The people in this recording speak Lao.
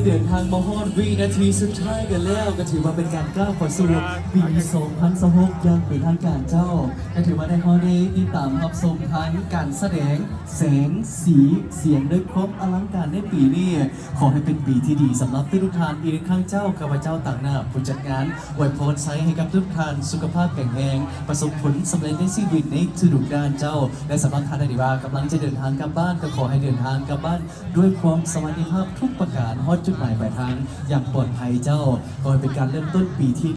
ເດີນທາງມາຮອດວິນາທີສຸດທ້າຍກັນແລ້ວ ກໍຖືວ່າເປັນການກ້າວເຂົ້າສູ່ປີສອງພັນຊາວຫົກຢ່າງເປັນທາງການເຈົ້າ. ກໍຖືວ່າໄດ້ ເຮົາໄດ້ຕິດຕາມຮັບຊົມທັງການສະແດງແສງສີສຽງດ້ວຍຄວາມອະລັງການໃນປີນີ້. ຂໍໃຫ້ເປັນປີທີ່ດີສຳລັບທຸກໆທ່ານ. ອີກຄັ້ງເຈົ້າ ຂ້າພະເຈົ້າຕາງໜ້າຜູ້ຈັດງານ ອວຍພອນໄຊໃຫ້ກັບທຸກທ່ານສຸຂະພາບແຂງແຮງ ປະສົບຜົນສຳເລັດໃນຊີວິດໃນທຸກໆດ້ານເຈົ້າ. ແລະ ສຳລັບທ່ານໃດທີ່ວ່າກຳລັງຈະເດີນທາງກັບບ້ານ ກໍຂໍໃຫ້ເດີນທາງກັບບ້ານດ້ວຍຄວາມສະຫວັດດີພາບທຸກປະການ ຮອດຈຸດໝາຍປາຍທາງຢ່າງປອດໄພເຈົ້າ. ຂໍໃຫ້ເປັນການເລີ່ມຕົ້ນປີທີ່